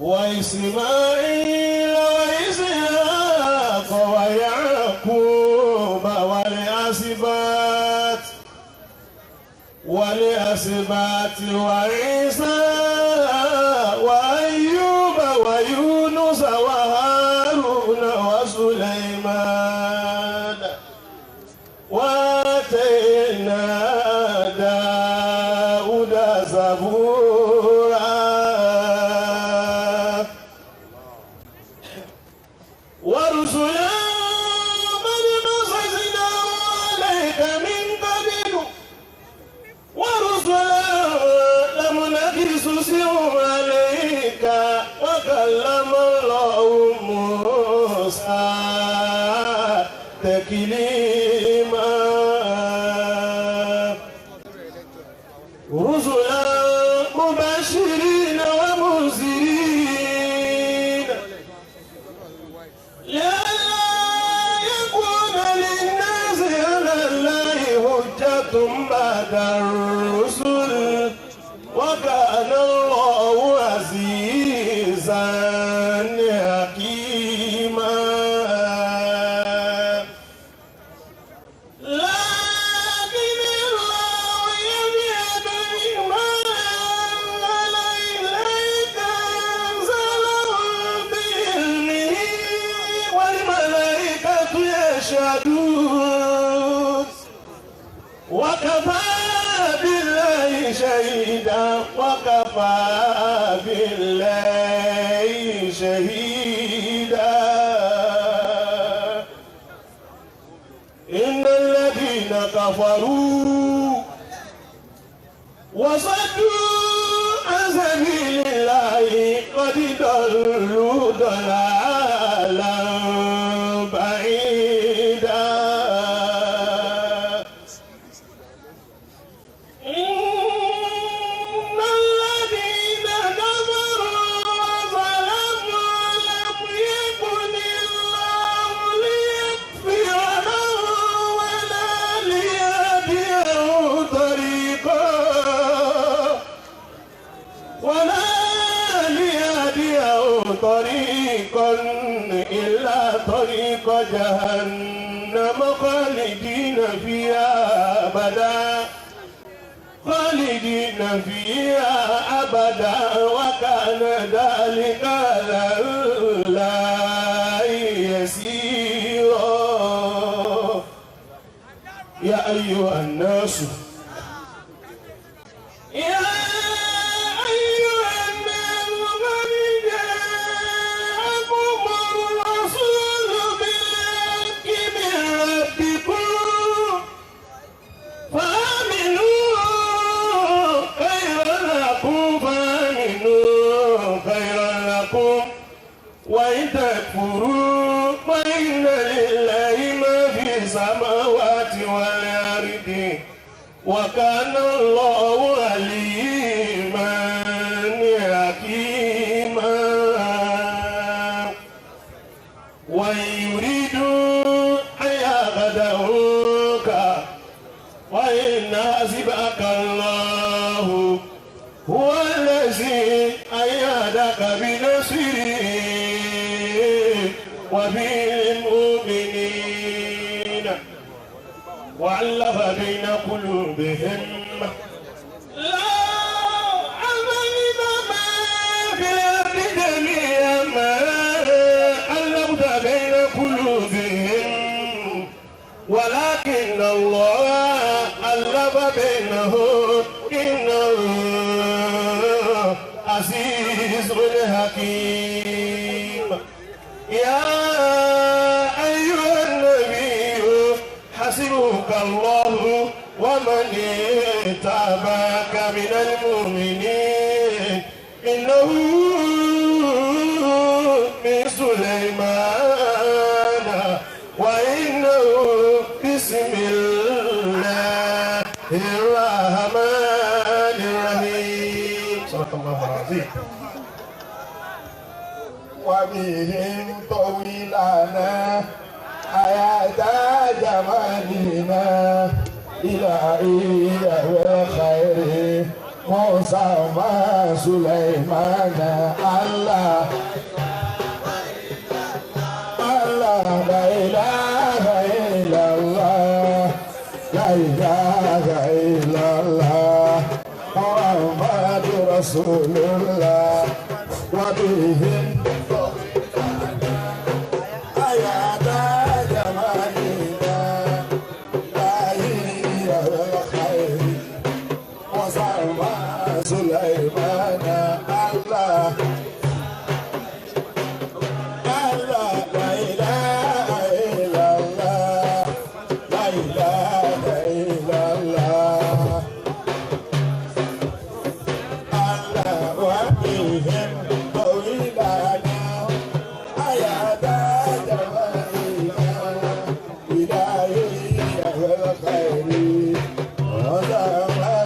وإسماعيل وإسحاق ويعقوب والأسباط وعيسى وأيوب ويونس وهارون وسليمان وآتينا داود زبورا. ورسلا قد قصصناهم عليك من قبل ورسلا لم نقصصهم عليك وكلم الله موسى تكليما. رسلا مبشرين ومنذرين لئلا يكون للناس على الله حجة بعد الرسل وكان الله عزيزا حكيما. لكن الله يشهد بما أنزل إليك أنزله بعلمه والملائكة يشهدون وكفى بالله شهيدا وكفى بالله شهيدا. إن الذين كفروا وصدوا عن سبيل الله قد ضلوا ضلالا بعيدا. إن الذين كفروا وظلموا لم يكن الله ليغفر لهم ولا ليهديهم طريقا ولا ليهديهم طريقا إلا طريق جهنم خالدين فيها أبدا خالدين فيها أبدا وكان ذلك على الله يسيرا. يا أيها الناس يا أيها الناس قد جاءكم الرسول بالحق من ربكم فآمنوا خيرا لكم فآمنوا خيرا لكم وإن تكفروا فإن لله ما في السماوات والأرض وكان الله عليما حكيما. وإن يريدوا أن يخدعوك فإن حسبك الله هو الذي أيدك بنصره وبالمؤمنين وألف بين قلوبهم لو أنفقت ما في الأرض جميعا ما ألفت بين قلوبهم ولكن الله ألف بينهم إنه عزيز حكيم. يا أيها النبي حسبك الله ومن اتبعك من المؤمنين إنه من سليمان وإنه بسم الله الرحمن الرحيم. صدق الله العظيم. وبهم طويلنا حياة جمالنا إلى إلى الخير. موسى وسليمان الله الله لا إله إلا الله لا إله إلا الله محمد رسول الله وبهم آيات جمالنا إلهي الخير وسلمى سليمان الله الله لا إله إلا الله لا إله إلا الله الله وبهم طويلنا آيات جمالنا إلهي الخير وسلمى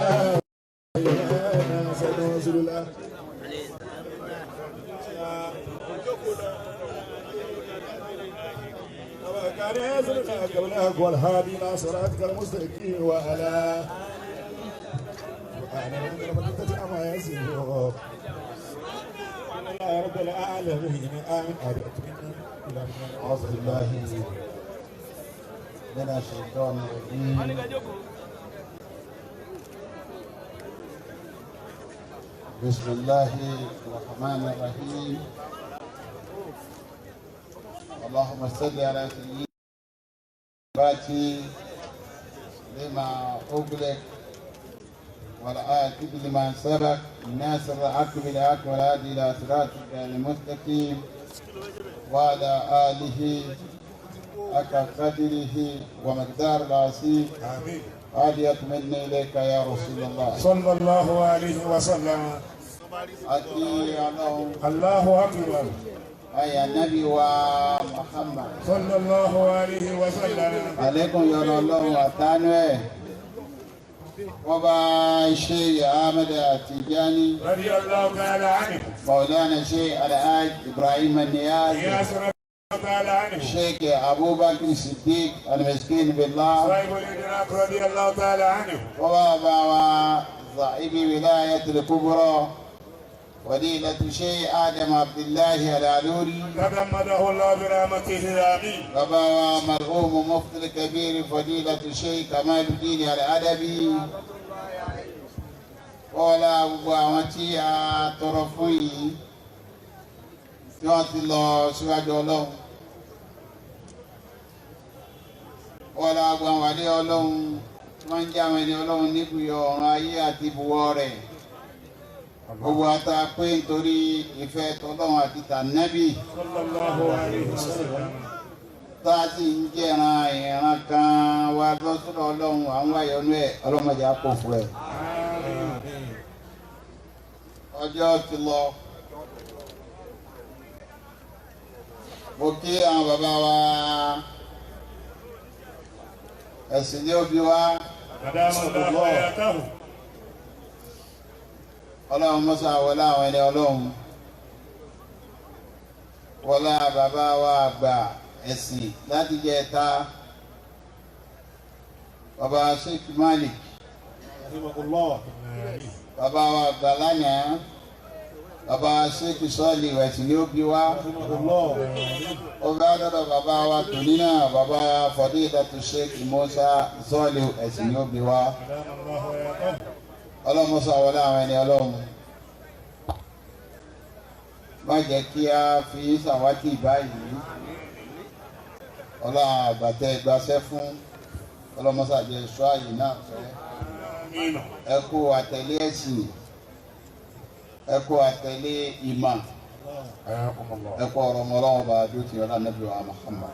سيدنا رسول الله. كان يزرنا قبلك والهادي الى صراطك المستقيم وعلى سبحان ربك رب العزة عما يصفون يا رب العالمين. آمين. أعوذ بالله من الشيطان الرجيم. بسم الله الرحمن الرحيم. اللهم صل على سيدنا لما أغلق والعاقب لما سبق الناصر الحق بالحق والهادي إلى صراطك المستقيم وعلى آله حق قدره ومقدار العظيم. آمين. هادية مني إليك يا رسول الله صلى الله عليه وسلم. أتي الله الله أكبر. أي النبي ومحمد صلى الله عليه وسلم. عليكم يا الله وتعنوه وبا الشيخ أحمد التجاني رضي الله تعالى عنه. مولانا الشيخ الحاج إبراهيم النياز ياسر رضي الله تعالى عنه. الشيخ أبو بكر الصديق المسكين بالله صاحب الإدراك رضي الله تعالى عنه. وبابا صاحب ولاية الكبرى وليلة الشيخ آدم عبد الله العلوري تغمده الله برحمته. آمين. بابا مرحوم مفتي الكبير فضيلة الشيخ كمال الدين الأدبي ولا gbogbo àwọn tí a tọrọ fún yìí tí wọ́n ti lọ síwájú Ọlọ́run wọ́n gbogbo àwọn àlẹ́ Ọlọ́run tí wọ́n ń jẹ́ àwọn ẹni Ọlọ́run níbùyọ̀ ọ̀run ayé àti ibùwọ̀ rẹ̀ gbogbo ata pé nítorí ìfẹ́ tọlọ́run àti tànẹ́bì Sallallahu alayhi wa sallam. tá a sì ń jẹ́ran ìran kan wá lọ́sọ̀rọ̀ Ọlọ́run àwọn àyọ̀nú ẹ̀ ọlọ́mọdé á kó fún ẹ̀. Ọjọ́ ti lọ. Mo kí àwọn bàbá wa ẹ̀sìn ní òbí wa. أدام الله حياته. Ọlọ́run mọ́sá wọlé àwọn ẹni Ọlọ́run wọlé bàbá wa àgbà ẹ̀sìn láti jẹ ẹ̀ta bàbá Sheikh Malik bàbá wa àgbà lánàá bàbá Sheikh Sọ́ọ̀lì ẹ̀sìn ní òbí wa ọba dọ́dọ̀ bàbá wa tòní náà bàbá Fadilatu Sheikh Musa Sọ́ọ̀lì ẹ̀sìn ní òbí wa. أدام الله حياته. Ọlọ́mọsọ wọlé àwọn ẹni Ọlọ́run má jẹ́ kí a fi sàwátì báyìí Ọlọ́run àgbàtẹ́ gbaṣẹ́ fún ọlọ́mọsọ àjẹ sọ àyè náà fẹ́ آمين. ẹ kú àtẹ̀lé ẹ̀sìn ẹ kú àtẹ̀lé ìmọ̀ حياكم الله. ẹ kú ọ̀rọ̀ ọmọ Ọlọ́run bá dúró ti ọlá nàbí wa Muhammad.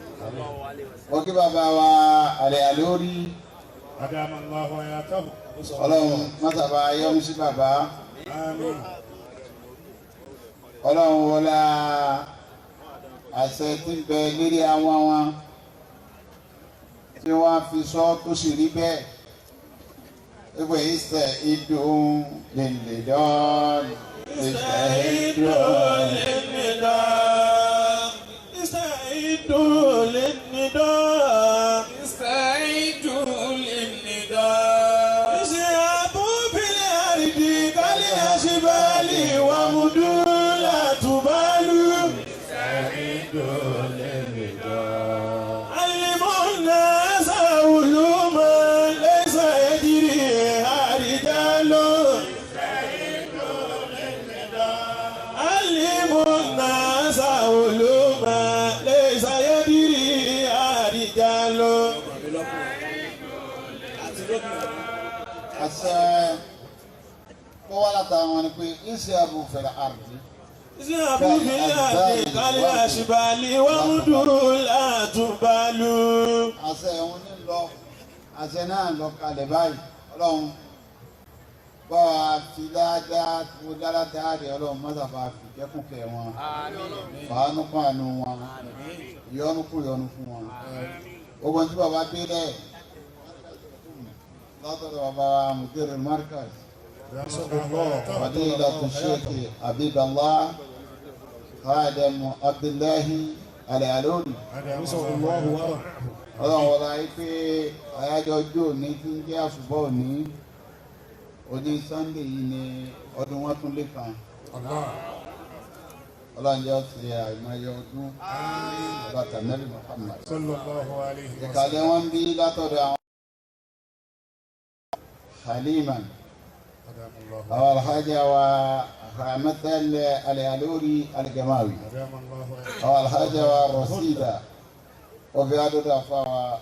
Mo kí bàbá wa àlẹ́ àlórí أدام الله حياته. Ọlọ́run mọ́sàbá yọ́nú sí bàbá. آمين. Ọlọ́run wọlá àṣẹ tí ń bẹ lérí àwọn wọn tí wọ́n fi sọ tó sì rí bẹ́ẹ̀ ìpè ìṣe ìdùn lè dán ìṣe ìdùn. للنداء استعيدوا للنداء استعيدوا للنداء اذهبوا في الأرض. وامدوا لا تبالوا. علموا الناس علوما ليس يدريها رجال. علموا الناس علوما ليس يدريها رجال. Àṣẹ tó wá látàwọn ni pé ìṣe fil ardi. اذهبوا في الأرض كالأشبال وامدوا لا تبالوا. Àṣẹ òun ní lọ, àṣẹ náà lọ kalẹ̀ báyìí. Ọlọ́run bá wa fi dáadáa tó dáadáa rẹ̀, ọlọ́run mọ́tàbá fi kẹ́kùnkẹ́ wọn, fàánú kún àánú wọn, ìyọ́nú kún ìyọ́nú fún wọn. Gbogbo tí bàbá gbé lẹ̀ látọ̀dọ̀ bàbá wa Mudir al-Markaz, Fadilatu Sheikh Habibullah Khadem Abdullahi Al-Aluri. Ọlọ́run wọlé ayé pé àyájọ́ ọjọ́ òní tí ń jẹ́ àṣùbọ̀ òní òní Sunday yìí ni ọdún wọn tún lé kan. Ọlọ́run jẹ́ ọ̀sẹ̀ àìmọye ọdún bàtà Nabi Muhammad. Ìkàlẹ̀ wọn bí látọ̀dọ̀ àwọn Haliman àwọn alhaja wa Rahmatal Al-Aluri Al-Gamawi, àwọn alhaja wa Rasida. وفي عدد أفا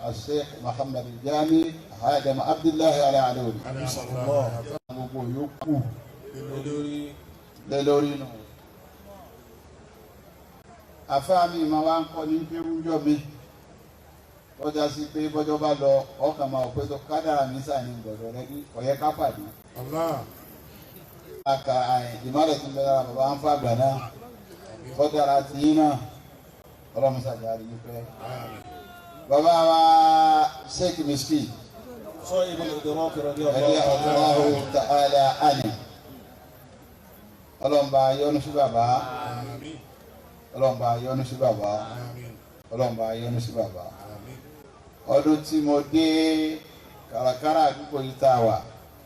الشيخ محمد الجامي هادم عبد الله العلوري. Gbogbo yòókù lé lórí nù. Àfáà mi máa wá ń kọ́ ní kéwúnjọ́ mi. Tọ́já sí pé bọ́jọ́ bá lọ ọkàn máa pé tó kádàrà mi sà ní gbọ̀dọ̀ rẹ ní ọ̀yẹ́ ká pàdé. Àkà ìmọ̀lẹ̀ tí ń bẹ lára bàbá ń fàgbà náà. Kọ́dára ti yín náà. Ọlọ́run ṣàjáde yìí pẹ́. Bàbá wa Sheikh Miski ẹ̀dí Allahu ta'ala àní. Ọlọ́run bá yọ́nú sí bàbá. Ọlọ́run bá yọ́nú sí bàbá. Ọlọ́run bá yọ́nú sí bàbá. Ọdún tí mo dé kàràkàrà àdúgbò yìí tá a wà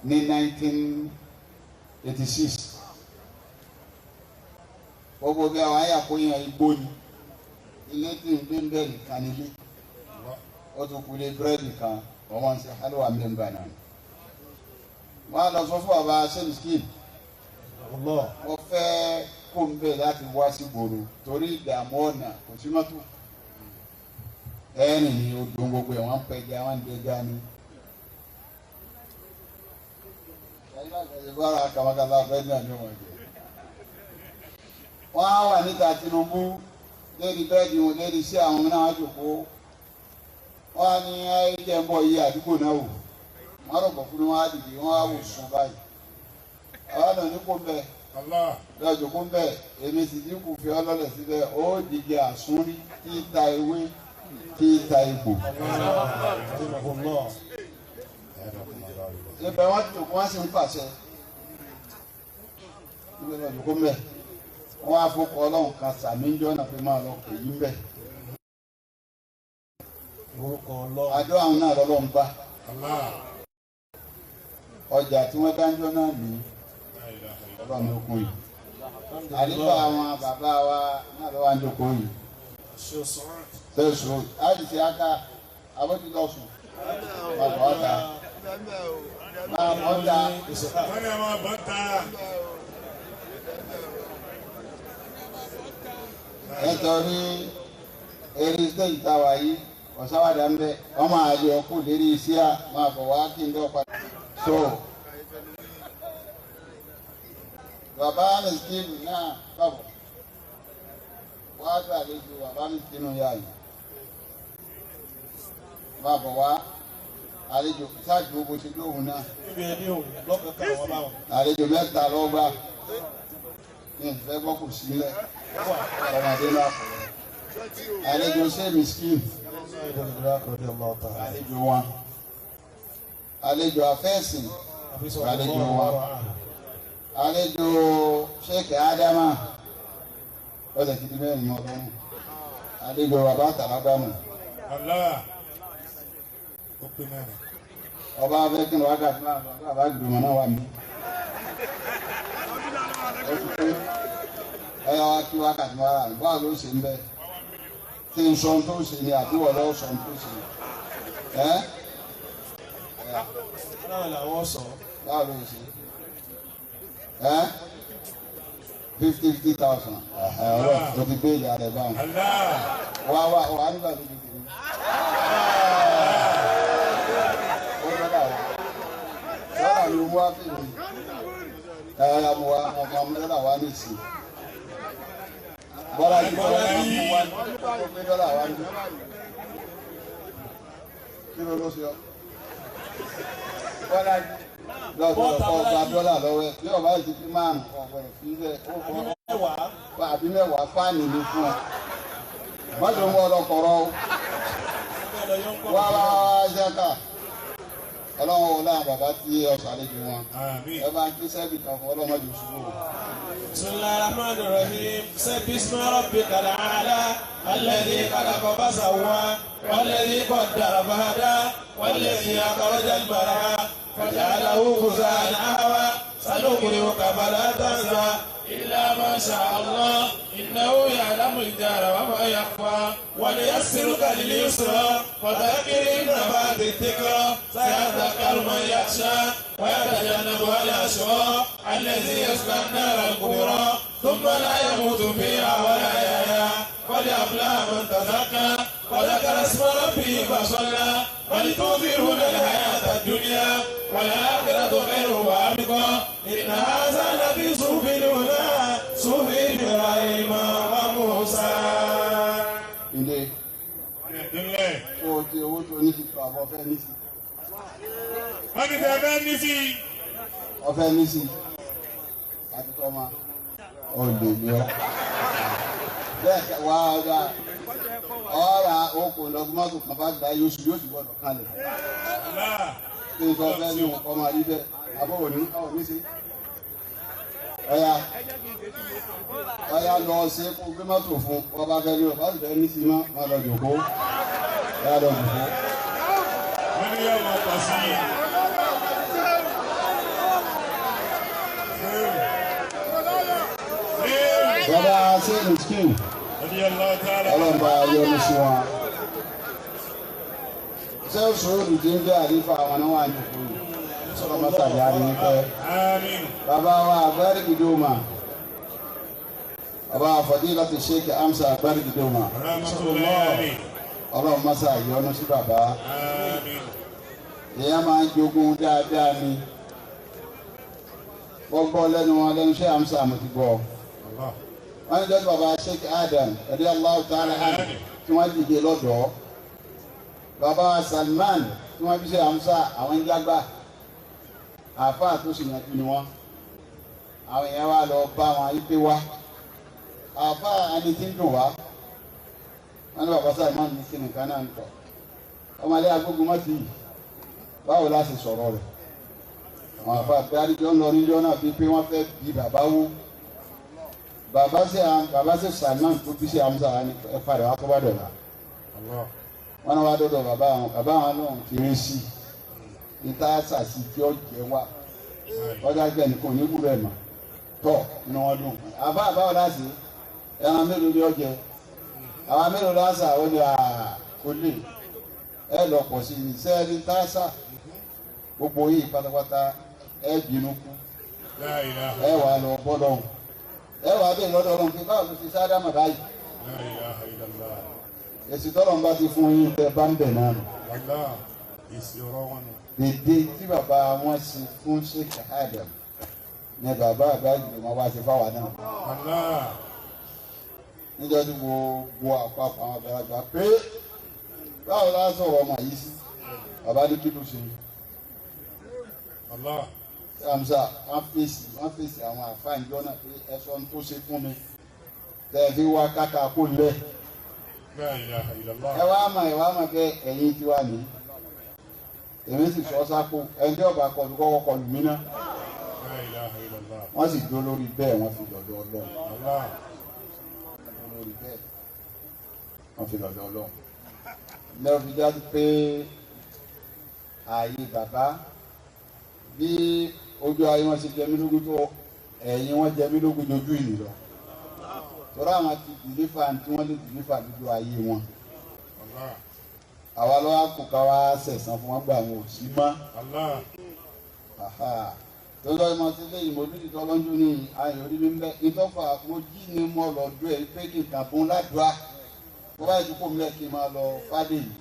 ní 1986. Gbogbo bí àwọn àyàkóyàn igbó ni. Ilé tí ń gbé ń bẹ̀ nìkan nílé. Ó tún kú ilé búrẹ́dì kan, wọ́n máa ń ṣe hálùwà mẹ́mbà náà. Wọ́n á lọ sọ fún bàbá Sẹ́mìskì. Wọ́n fẹ́ kó ń bẹ̀ láti wá sí gbòòrò torí ìdààmú ọ̀nà kò sí mọ́tò. Ẹ̀rìn ni odò gbogbo ẹ̀ wọ́n ń pẹja, wọ́n ń dẹja ni. Wọ́n á wà níta Tinubu lédi bẹ́ẹ̀dì wọn lédi sí àwọn náà jòkó. Wọ́n á ní ẹ̀jẹ̀ ń bọ̀ yí àdúgbò náà wò. Wọ́n rọ̀gbọ̀ fún wọn á dìde, wọ́n á wò sùn báyìí. Àwọn náà ní kó ń bẹ̀. Lọ́jọ́ jòkó ń bẹ̀, èmi sì dínkù fi ọlọ́lẹ̀ síbẹ̀, ó dìde àsúnrí tí ta ewé tí ta egbò. Ibẹ̀ wọ́n ti jòkó, wọ́n sì ń pàṣẹ. Ibẹ̀ lọ jòkó ń bẹ̀. Wọ́n á fọkọ ọlọ́run kan sàmì ń jọ́nà pé máa lọ pè yín bẹ̀. Àdó àwọn náà lọ́lọ́run bá. Ọjà tí wọ́n dáńjọ́ náà ní ọlọ́run okun yìí. Àlífà àwọn bàbá wa náà lọ́wọ́ àjòkó yìí. Sẹ́sùn àdìsí aka abójúlọ́sùn. Bàbá ọ̀tá. Bàbá ọ̀tá. Nítorí eré stéèjì táwa yìí ọ̀sáwádà ń bẹ wọ́n máa yọ kó lérí iṣẹ́ à máa bọ̀ wá kí n dọ́ padà. So bàbá mìsíkìnù náà bàbọ̀ wá gbàlejò bàbá mìsíkìnù yá yìí máa bọ̀ wá àlejò ṣáàjú gbogbo ṣe lóhùn náà. Àlejò mẹ́ta lọ́gbà ní ìfẹ́ gbọ́ kò sílẹ̀ ọmọdé náà kọ̀ àlejò ṣé miskin àlejò wọn àlejò àfẹ́sìn àlejò wọn àlejò Sheikh Adama ọ̀sẹ̀ kìdí mẹ́rin mọ́ ọlọ́run àlejò bàbá tàlágbàmù. Ọba afẹ́kùn wákàtí náà bàbá gbìmọ̀ náà wà mí. Ọ̀yà wa kí wákàtí mara báwo ló ṣe ń bẹ? Tí n sọ ohun tó ṣe ni àbí wọ́n lọ́wọ́ sọ ohun tó ṣe? Ẹ́ Náà làwọn sọ. Báwo ló ṣe? Ẹ́ 50,000. Ọlọ́run tó ti gbé ìyá rẹ̀ báwọn. Wá wá wá nígbà tó ti tèmi. Ó dọ́là wá. Dọ́là ló mú wá fèmí. Ẹ mú wá ọmọ ọmọ dọ́là wá ní ìsìn. Bọ́lá jí bọ́lá jí mú wá ní ọgbẹ́ dọ́là wá ní. Kí ló ló ṣe ọ́? Bọ́lá jí lọ́dọ̀ ọ̀pọ̀ gba dọ́là lọ́wọ́ ẹ̀ bí ọba yìí ti fi márùn-ún ọ̀pọ̀ ẹ̀ fi bẹ́ẹ̀ ó kọ́ àbí mẹ́wàá fáànì ní fún ọ. Mọ́tò ń wọ ọlọ́kọ̀ọ́rọ́ o. Wá wá wá ṣẹ́ka. Ọlọ́run wo láwọn bàbá tí ọ̀sán àlejò wọn. Ẹ bá ń kí sẹ́bì kan fún ọlọ́mọdé òṣùwò. Bismillahir Rahmanir Rahim. Sabbih isma rabbikal a'la. Alladhi khalaqa fasawwa. Walladhi qaddara fahada. Walladhi akhrajal mar'a. Faja'alahu ghuzaan ahwa. Sanuqri'uka fala tansa. إلا ما شاء الله إنه يعلم الجهر وما يخفى ونيسرك لليسرى فذكر إن نفعت الذكرى سيذكر من يخشى ويتجنبها الأشقى الذي يصلى النار الكبرى ثم لا يموت فيها ولا يحيا قد أفلح من تزكى وذكر اسم ربه فصلى بل تؤثرون الحياة الدنيا والآخرة خير وأبقى إن هذا لفي صحف الأولى صحف إبراهيم وموسى. Ilé o ti owó tó ní ti tó àbọ̀ fẹ́ ní sí. Wọ́n ti fẹ́ fẹ́ ní sí. Ọfẹ́ ní sí. Àti tọ́mọ olè ni ọ́. Bẹ́ẹ̀ wá ọ̀dà ọ̀rà okùn lọ́gbọ́n kan bá gbà yóò sì gbọ́dọ̀ kalẹ̀. Kí n sọ fẹ́ ní ọkọ máa rí bẹ́ẹ̀ àbọ̀ òní òní sí. Ọ̀yà ọ̀yà lọ ṣe kó gbé mọ́tò fún ọba fẹ́ ní ọba fẹ́ ní sí mọ́ má lọ jòkó. Ọ̀yà lọ jòkó. Wọ́n ní yóò máa pọ̀ sí i. Bàbá ṣé miskin ọlọ́mọba yọ́nú sí wọn. Ṣé sùúrù ti ń jẹ́ àrífà àwọn náà wà ní ìkúrú? Ọlọ́mọ tàbí àríyìn pẹ́. Bàbá wa Agbárí Gidoma. Bàbá Fadilatu Sheikh Amsa Agbárí Gidoma. Ọlọ́run mọ́sá yọ́nú sí bàbá. Èèyàn máa ń jogún dáadáa ni. Wọ́n gbọ́ lẹ́nu wọn lẹ́nu ṣé Amsa mo ti gbọ́. Wọ́n ní jọ́sí bàbá Sheikh Adam radiyallahu ta'ala anhu tí wọ́n dìde lọ́dọ̀ọ́. Bàbá Salman tí wọ́n fi ṣe Amsa àwọn ń jágbá. Àáfàá tó sì yanjú ni wọ́n. Àwọn èèyàn wá lọ bá wọn yí pé wá. Àáfàá ẹni tí ń dùn wá. Wọ́n ní bàbá Salman ní kíni kan náà ń tọ̀. Ọmọdé agbógun mọ́tì yìí. Báwo la ṣe sọ̀rọ̀ rẹ̀? Àwọn àáfàá pé àdìjọ́ ń lọ níjọ́ náà bíi pé wọ́n fẹ́ bí bàbá wó. Bàbá ṣe Salman tó bí ṣe Amsa ẹ padà wá kó bá dọ̀la. Wọ́n náà wá dọ̀dọ̀ bàbá àwọn náà ti rí sí i. Níta sàṣì tí ó jẹ wá. Ọjà jẹ́ nìkan ní gbúrò ẹ̀ mà. Tọ̀ inú wọn dùn. Àbá àbáwọ̀ láti ẹran mélòó ni ó jẹ? Àwa mélòó lásà ó ní kò lè. Ẹ lọ pọ̀ sí i. Sẹ́ẹ̀rí tásà gbogbo yìí pátápátá ẹ bínú kú. Ẹ wà lọ bọ́ lọ́hùn. Ẹ wà bẹ́ẹ̀ lọ́dọ̀ ọlọ́run pé báwo ló ti sáré àmọ̀ báyìí. Èsì tọ́lọ̀ ń bá ti fún yín tẹ bá ń bẹ̀ náà nù. Dèdè tí bàbá wọn ṣe fún Sheikh Adam ni bàbá àgbà ìgbìmọ̀ wá ṣe fáwa náà. Níjọ́ tí gbogbo àpapọ̀ àwọn àgbàlagbà pé báwo la sọ̀rọ̀ ọmọ yìí sí bàbá ní kí ló ṣe. Amsa wọ́n fèsì àwọn àfáàjọ náà pé ẹ̀sọ́ tó ṣe fún mi tẹ̀ fi wá káka kó lẹ̀. Ẹ wá mọ̀ pé ẹ̀yin tiwa ní. Èmi sì sọ sápò ẹni tí ọba kọlu kọ́kọ́ kọlu mí ná. Wọ́n sì dúró lórí bẹ́ẹ̀ wọ́n fi lọ́dọ̀ Ọlọ́run. Lórí bẹ́ẹ̀ wọ́n fi lọ́dọ̀ Ọlọ́run. Lẹ́yìn fi dájú pé ààyè bàbá bí ojú ayé wọn ṣe jẹ mí lógún tó ẹ̀yìn wọn jẹ mí lógún jojú ìlú lọ. Tọ́lá àwọn ti dìlífà tí wọ́n lè dìlífà lójú ayé wọn. Àwa lọ́wọ́ kò ká wá sẹ̀sán fún wọn gbà wọn ò sí mọ́. Tọ́lá ọmọ tí lẹ́yìn mo lójú tọ́ lọ́njú ní ayọ̀ orí mi ń bẹ́ ìtọ́fà mo jí ni mo lọ dún ẹ̀ pé kí n kà fún ládùá. Mo bá ìdúkò mi lẹ́ kí n máa lọ fádé yìí.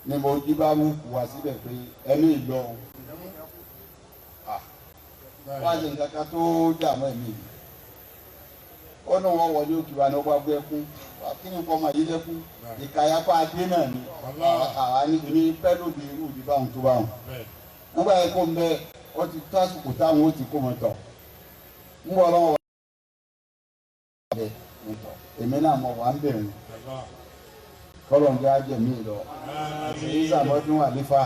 Ni mo jí bá mú kù wá síbẹ̀ pé ẹni ìlọ o. Wọ́n á ṣe nǹkan kan tó dààmú ẹ̀mí yìí. Ó ní wọn wọlé òkè wa ní ọgbà gbé ẹkún kí ni nǹkan ọmọ yìí lẹ́kún ìkàyàpá adé náà ni àwa ní èmi pẹ́ lóde irú ìdí báwọn tó báwọn. Nígbà yẹn kó ń bẹ ó ti tó àsìkò táwọn ó ti kó wọn tọ̀ ń bọ̀ lọ́wọ́ wa bẹ̀ wọn tọ̀ èmi náà mọ̀ wá ń bẹ̀ wọn kọ́lọ̀ ń jẹ́ àjẹmí lọ èyí sàmọ́dún àlífà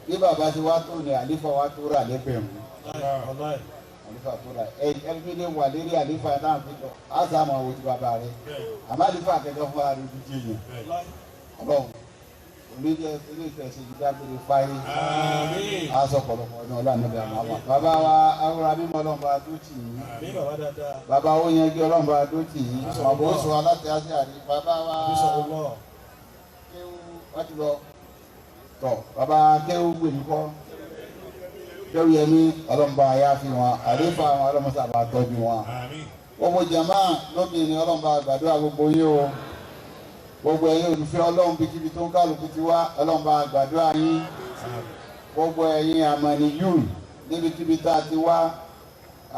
bí bàbá ti wá tó ní àlífà wá tó rà lẹ́gbẹ̀rún àlífà tó rà ẹ ẹbí wà lérí àlífà náà fi lọ á sá máa wojú bàbá rẹ àmọ́ àlífà kẹkẹ fún ara rẹ ojú yẹn Ọlọ́run oníjẹ ilé ìfẹsẹ ìdágbére fáyé á sọ pọ̀lọpọ̀ ní ọlọ́run níbi àmọ́ àmọ́ bàbá wa awúra mímọ́ Ọlọ́run bá dó tì yín bàbá ó yẹn kí Ọlọ́run bá dó tì yín ọ̀bọ̀ ó sọ aláṣẹ àṣẹ àrí bàbá wa kéwú wọ́n ti lọ tọ̀ bàbá kéwú gbèmí kọ́ kéwú yẹmí Ọlọ́run bá yá fi wọn àléfà wọn Ọlọ́run sábà tọ́jú wọn gbogbo jàmá lóbìnrin Ọlọ́run bá gbàdúrà gbogbo yín o gbogbo ẹ̀yin olùfẹ́ Ọlọ́run bíkíbi tó ń kálukú ti wá Ọlọ́run bá gbàdúrà yín gbogbo ẹ̀yin àmọ̀nìyùn níbikíbi tá a ti wá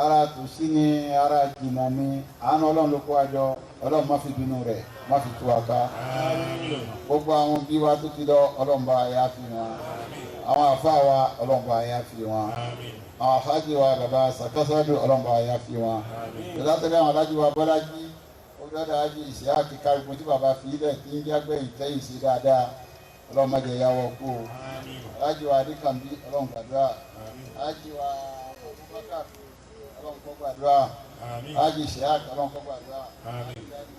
ara tòsí ni ara jìnnà ni àánú Ọlọ́run ló kó wa jọ Ọlọ́run má fi bínú rẹ̀ má fi tú wa ká gbogbo àwọn bí wa tó ti lọ Ọlọ́run bá yá fi wọn àwọn àfa wa Ọlọ́run bá yá fi wọn àwọn àfáàjì wa bàbá sàkásádù Ọlọ́run bá yá fi wọn ìdásẹ́lẹ̀ àwọn alájí wa Bọ́lájí dada aji ìṣe àkíkà gbogbo tí baba fi ilẹ̀ tí ń jágbẹ́ ìtẹ́yìn sí dáadáa Ọlọ́run má jẹ́ yàwọ̀ kú o alájí wa adékànbí Ọlọ́run gbàdúrà alájí wa Abubakar Ọlọ́run kó gbàdúrà alájí ìṣe àkí Ọlọ́run kó gbàdúrà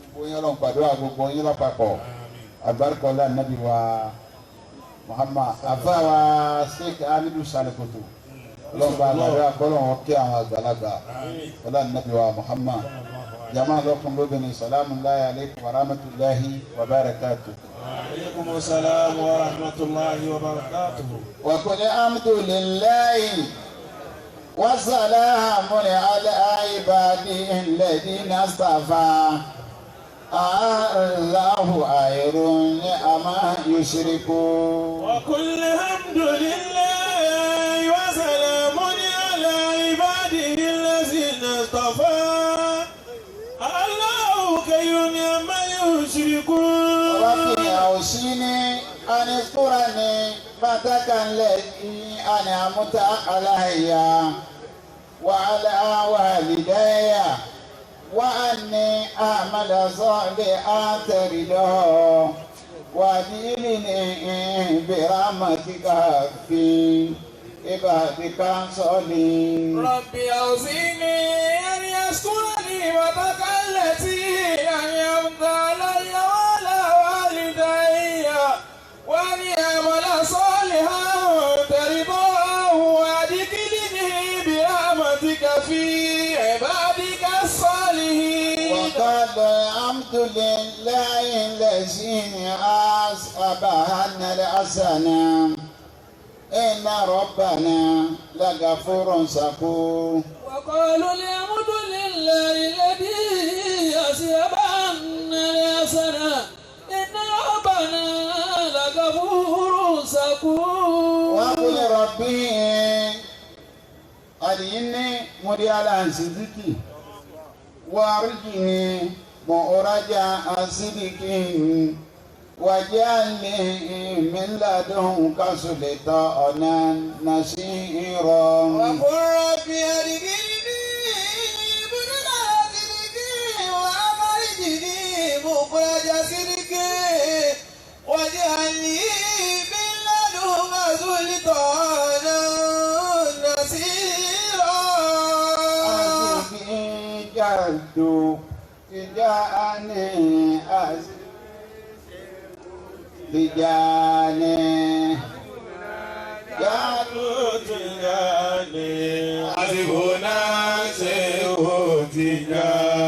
gbogbo yín Ọlọ́run gbàdúrà gbogbo yín lápapọ̀ àgbàrúkọlá nàbí wa Muhammad àfa wa Sheikh Hamidu Salekoto Ọlọ́run gbàdúrà kọ́lọ́run kí àwọn àgbàlagbà ọlọ́run nàbí wa Muhammad. Jama'a lakum lóbìnrin salamu alaykum wa rahmatulahi wa barakatuh. Wa alaykum salam wa rahmatulahi wa barakatuh. Wa qul alhamdulillahi wa salamun ala ibadihi alladhina istafa. Allahu khayrun amma yushrikun. Wa qul alhamdulillahi wa salamun ala ibadihi alladhina istafa. ربي أوصيني أن اذكرني نعمتك التي أنعمت علي وعلى والدي وأني أعمل صالحا ترضاه وأدخلني برحمتك في عبادك الصالحين. ربي أوصيني أن يذكرني نعمتك التي أنعمت علي وعلى والدي وأن أعمل صالحا ترضاه وأدخلني برحمتك في عبادك الصالحين. وقال الحمد لله الذي أصابنا الحسنة إن ربنا لغفور شكور. وقالوا الحمد لله الذي أصابنا الحسنة إن ربنا لغفور شكور. وقل ربي أرني مريالا صدقي وارجني مراجع صدقي واجعلني من لدنك سلطانا نصيرا. وقل ربي أدخلني مدخل صدق وأخرجني مخرج صدق واجعلني من لدنك سلطانا نصيرا. Tijani Jadu Tijani Azibuna Sehu Tijani.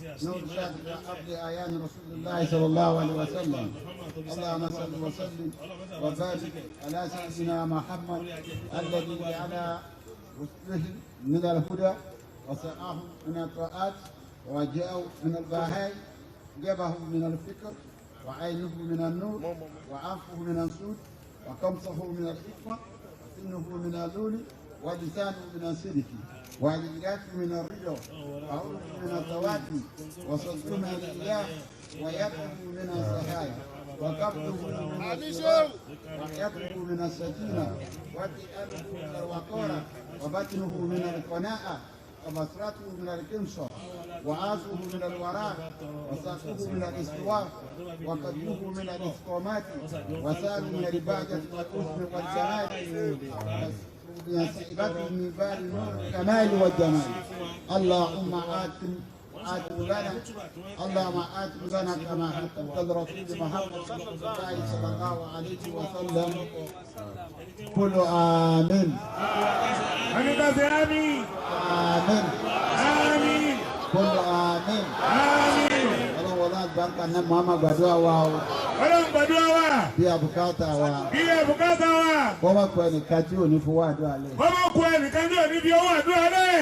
نور شاهد عبد أعيان رسول الله صلى الله عليه وسلم. اللهم صل وسلم وبارك على سيدنا محمد الذي على رسله من الهدى وسعاه من الطاعات وجاءه من البهاء، جبهه من الفكر وعينه من النور وعفه من السود وقمصه من الحكمة وسنه من اللول ولسانه من الصدق ولياته من الرضا وعرفه من التواتي وصدره من الإله ويده من السحايا وقبضه من الصراط ويده من السكينة وفئته من الوقارة وبطنه من القناعة وبصرته من الكنصة وعافه من الوراء وساقه من الاستواء وقدمه من الاستقامات وساله من العبادة والحسن والجمال بنسيبته من بار النور الكمال والجمال. اللهم آتم لنا، اللهم آتم لنا كما حكمت الرسول محمد صلى الله عليه وسلم. قل آمين. آمين. آمين. قل آمين. آمين. Ọlọ́run wọlé àgbàǹkà náà Muhammad gbàdúrà wa o. Ọlọ́run gbàdúrà wa. Bí àbùkátà wa. Bí àbùkátà wa. Bọ́ bá kọ ẹnìkan tí ò ní fowó àdúrà lẹ̀. Bọ́ bá kọ ẹnìkan tí ò ní fi owó àdúrà lẹ̀.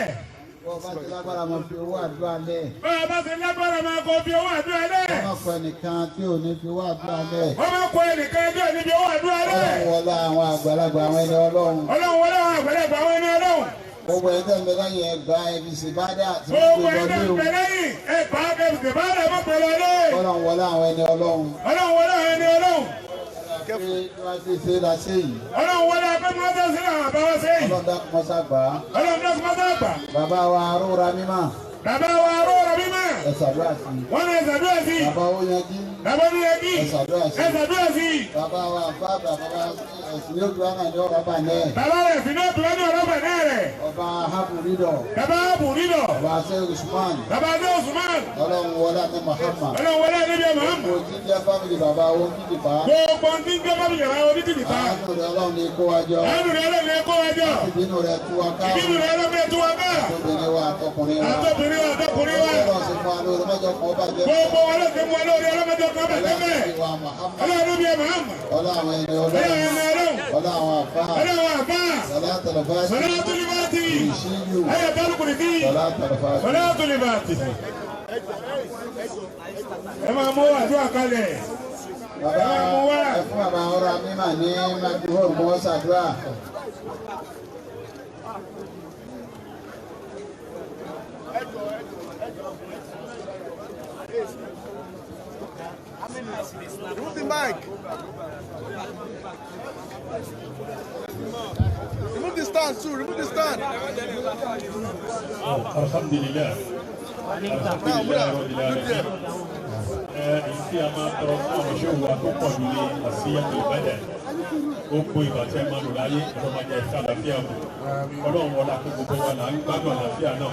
Bọ́ bá ti lágbára máa fi owó àdúrà lẹ̀. Bọ́ bá ti lágbára máa kọ fi owó àdúrà lẹ̀. Bọ́ bá kọ ẹnìkan tí ò ní fi owó àdúrà lẹ̀. Bọ́ bá kọ ẹnìkan tí ò ní fi owó àdúrà lẹ̀. Ọlọ́run wọlé àwọn àgbàlagbà àwọn ẹni Ọlọ́run. Ọlọ́run wọlé àwọn àgbàlagbà àwọn ẹni Ọlọ́run. Gbogbo ẹgbẹ́ ń bẹ lẹ́yìn ẹgbà ẹbí ṣèbádà tí wọ́n Gbogbo gbé ẹgbẹ́ lọ ń bẹ lẹ́yìn ẹgbà ẹbí ṣèbádà mọ́ pẹ̀lú ọlọ́run. Ọlọ́run wọlé àwọn ẹni Ọlọ́run. Ọlọ́run wọlé àwọn ẹni Ọlọ́run. Pé wọ́n ti ṣe la ṣe yìí. Ọlọ́run wọlé abẹ́mọ́tò sí àwọn àbáwọ́ ṣe yìí. Ọlọ́run dákun mọ́sá gbà á. Ọlọ́run dákun mọ́sá gbà. Bàbá wa aróra mímọ́. Bàbá wa aróra mímọ́. Ẹ ṣàdúrà sí i. Wọ́n ní ẹ ṣàdúrà sí i. Bàbá ó yanjú. Bàbá ó yanjú. Ẹ ṣàdúrà sí i. Ẹ ṣàdúrà sí i. Bàbá wa bàbá bàbá ẹ̀sìn yóò dúró náà ní ọ̀rọ̀ bà náà. Bàbá rẹ̀ sì ní ọ̀dúrà ní ọ̀rọ̀ bà náà rẹ̀. Ọba Habu Ridọ̀. Bàbá Habu Ridọ̀. Ọba Ṣé Usman. Bàbá Ṣé Usman. Ọlọ́run wọlé àti Muhammad. Ọlọ́run wọlé àti Muhammad. Gbogbo tí ń jẹ́ fámìlì bàbá owó kìdìpá. Gbogbo tí ń jẹ́ fámìlì bàbá owó kìdìpá. Àánú rẹ̀ Ọlọ́run ní kó wa jọ. Àánú rẹ̀ Ọlọ́run ní kó wa jọ. Ìbínú rẹ̀ tú wa ká. Ìbínú rẹ̀ Ọlọ́run ní tú wa ká. Àtọ́bìnrin wa àtọkùnrin wa. Àtọ́bìnrin wa àtọkùnrin wa. Ọlọ́run sì fún wa lórí ọmọdé kan bàjẹ́. Gbogbo wa ló ti mú wa lórí ọlọ́mọdé kan bàjẹ́ bẹ́ẹ̀. Ọlọ́run bí Muhammad. Ọlọ́run ẹni Ọlọ́run. Ọlọ́run àwọn àfáà. Ọlọ́run àfáà. Salatul Fatihi. Salatul Fatihi. Ìṣíyù. Ayatul Kursi. Salatul Fatihi. Salatul Fatihi. Ẹ máa mú àdúrà kalẹ̀. Bàbá ẹ fún bàbá ọ̀rọ̀ mímà ní microphone kí wọ́n ṣàdúrà. Remove the mic. Remove the stand too. Remove the stand. Alhamdulillah. Alhamdulillah Rabbil Alamin. Èyí tí a máa tọrọ fún àwọn ṣòwò àkópọ̀ ní àṣeyàtò ìbàdàn. Gbogbo ìgbà tí ẹ máa lò láyé ọlọ́mọdé ẹ̀fẹ́ àlàáfíà mọ̀. Ọlọ́run wọlá kó gbogbo wa là ń gbádùn àlàáfíà náà.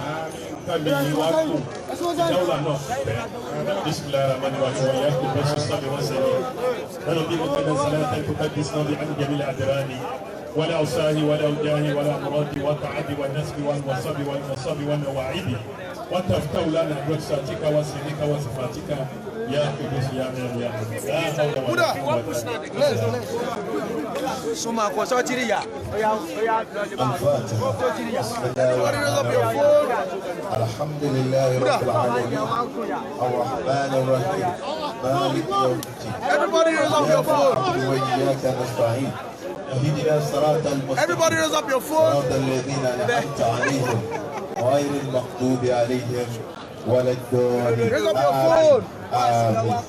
Kámi ni wá kù ìdáwọ́lá náà bẹ̀. Bismillahir Rahmanir Rahim. Wọ́n yá kó bẹ́sù sábẹ̀ wọ́n sẹ́yìn. Lọ́nà bí mo tẹ́lẹ̀ sílẹ̀ tẹ́lẹ̀ kó bí sinmi àti jẹ́mi àdìrání. ولا أوساه ولا أوجاه ولا أمراض وتعدي والنسب والوصب والنصب والنواعد وتفتح لنا برخصتك وسنك وصفاتك يا قدوس يا من يا لا حول ولا قوة إلا بالله. الحمد لله رب العالمين الرحمن الرحيم مالك يوم الدين. Everybody raise up your phone. وإياك نستعين اهدنا الصراط المستقيم. Everybody raise up your phone. صراط الذين أنعمت عليهم غير المغضوب عليهم ولا الضالين. Raise up your phone. آمين.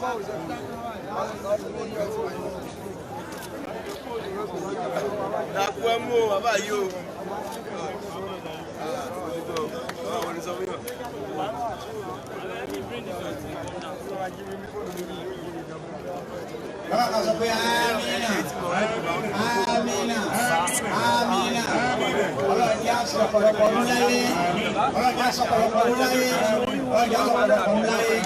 Bàbá kan sọ pé amina amina amina. Ọlọ́run jẹ́ aṣọ ọ̀pọ̀lọpọ̀ ọdún láyé. Ọlọ́run jẹ́ aṣọ ọ̀pọ̀lọpọ̀ ọdún láyé. Ọlọ́run jẹ́ aṣọ ọ̀pọ̀lọpọ̀ ọdún láyé.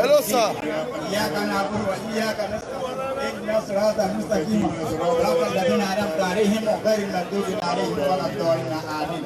Hello, sir. Iyyaka na'budu wa iyyaka nasta'in. اهدنا الصراط المستقيم صراط الذين أنعمت عليهم غير المغضوب عليهم ولا الضالين آمين.